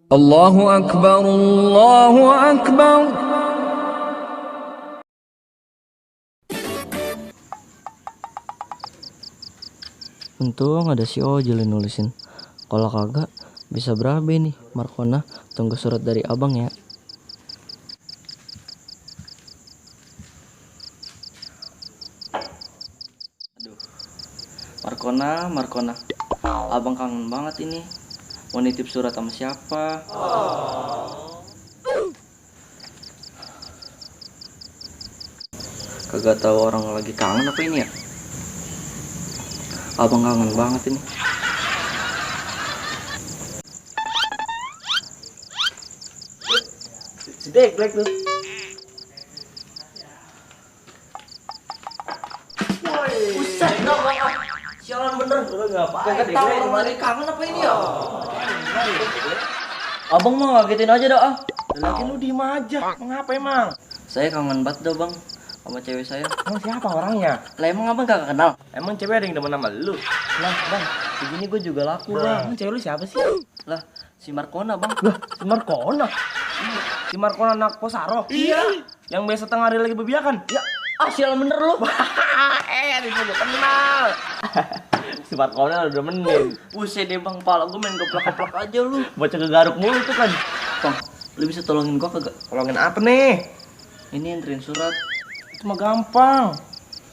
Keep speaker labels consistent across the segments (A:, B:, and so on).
A: Allahu Akbar, Allahu Akbar.
B: Untung ada si Ojol yang nulisin. Kalau kagak bisa berabe nih Markona. Tunggu surat dari abang ya. Aduh, Markona, abang kangen banget ini. Mau nitip surat sama siapa? Kagak tahu orang lagi kangen apa ini ya. Abang kangen banget ini.
C: Si Deglek tuh.
B: Buset, sialan bener. Kagak tahu orang lagi kangen apa ini ya. Abang mah ngagetin aja dah ah.
C: Lagi lu diem aja. Mengapa emang?
B: Saya kangen banget dah bang sama cewek saya.
C: Emang siapa orangnya?
B: Lah emang abang kagak kenal?
C: Emang cewek ada yang demen sama lu?
B: Lah bang, begini gue juga laku bang.
C: Emang cewek lu siapa sih?
B: Lah si Markona bang.
C: Lah, si Markona. Si Markona anak Posaro. Iya. Yang biasa tengah hari lagi bebiakan.
B: Ya, ah sialan bener lu.
C: Itu gue kenal. Si Markona udah demenin.
B: Buset deh bang, pala gue main geplak-geplak aja lu.
C: Bocah kegaruk mulu tuh kan.
B: Bang, lu bisa tolongin gua kagak?
C: Tolongin apa nih?
B: Ini anterin surat.
C: Itu mah gampang.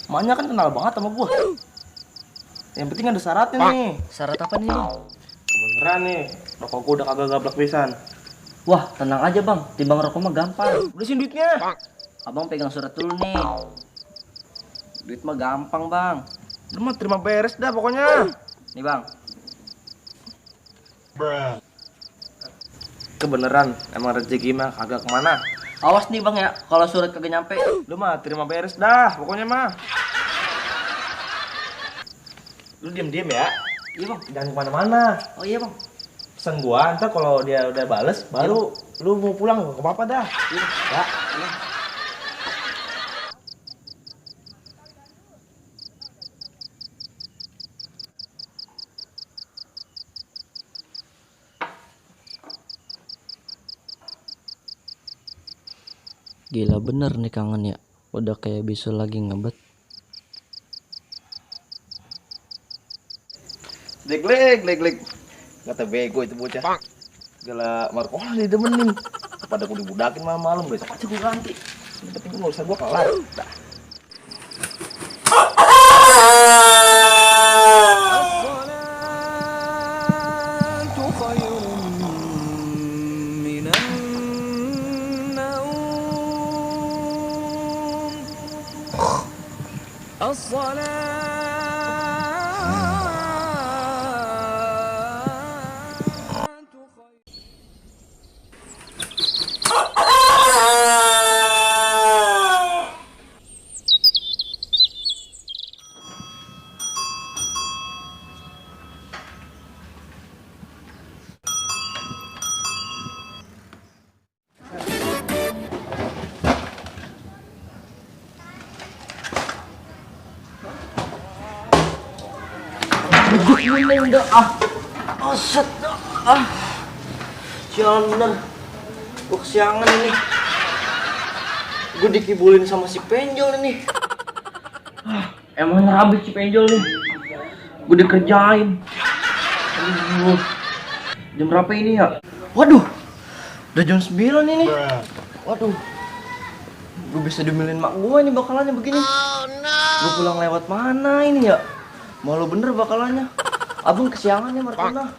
C: Maknya kan kenal banget sama gua. Yang penting ada syaratnya nih.
B: Syarat apa nih bang?
C: Beneran nih, rokok gua udah kagak gablak pisan.
B: Wah tenang aja bang, timbang rokok mah gampang.
C: Udah sih duitnya.
B: Abang pegang surat dulu nih. Duit mah gampang bang.
C: Lu mah terima beres dah pokoknya.
B: Nih bang.
C: Kebeneran, emang rezeki mah kagak kemana.
B: Awas nih bang ya, kalau surat kagak nyampe.
C: Lu mah terima beres dah pokoknya mah. Lu diem-diem ya.
B: Iya bang.
C: Jangan kemana-mana.
B: Oh iya bang.
C: Pesan gua, ntar kalau dia udah bales, baru lu mau pulang gak apa-apa dah.
B: Iya.
C: Ya.
B: Iya. Gila bener nih kangen ya. Udah kayak bisul lagi ngebet.
C: Leg. Kata bego itu bocah. Segala Markona didemenin. Kepada gua dibudakin malam-malam, besok aja gua ganti. Yang penting gua urusan gua kelar. Dah.
B: Ini udah set sialan bener. Gua kesiangan ini. Gua dikibulin sama si Penjol ini. Emang rabit si Penjol nih. Gua dikerjain. Aduh. Jam berapa ini ya? Waduh. Udah jam 9 ini. Waduh. Gua bisa dimilin mak gua ini bakalannya begini. Gua pulang lewat mana ini ya? Malu bener bakalannya. Abang kesiangan ya Markona.